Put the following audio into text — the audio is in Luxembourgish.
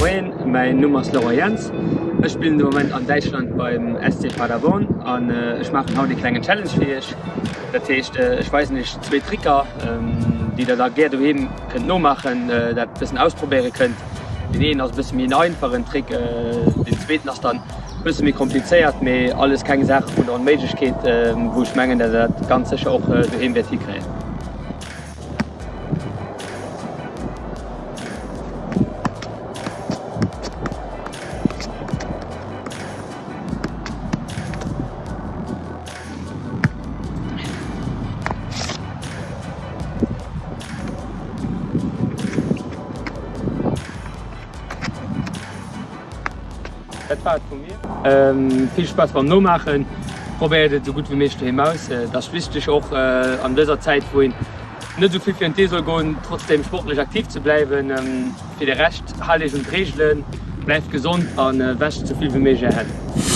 Moien, mäin Numm ass Laurent Jans. Ech spillen de Moment an Däitschland beim SC Paderborn an ech maachen haut ee klengen Challenge fir iech. Dat heescht ech weisen iech zwee Tricker, déi der da gär doheem kënnt nomaachen, dat bëssen ausprobéiere kënnt. Deen een ass e bësse méi en einfachen Trick, deen zweeten ass dann e bësse méi komplizéiert, mee alles keng Saache vun der Onméiglechkeet, wou ech mengen, dat der dat ganz sécher och doheem wäert hikréien. Dat war et vu mir. Vill Spaass beim Nomaachen. Probéiert et esou gutt wéi méiglech doheem aus. Et ass wichteg och an dëser Zäit wou een net esou vill fir en Tee soll goen, trotzdem sportlech aktiv ze bleiwen. Fir de Rescht, haalt iech un d'Reegelen, bleift gesond a wäscht esou vill wéi méiglech är Hänn.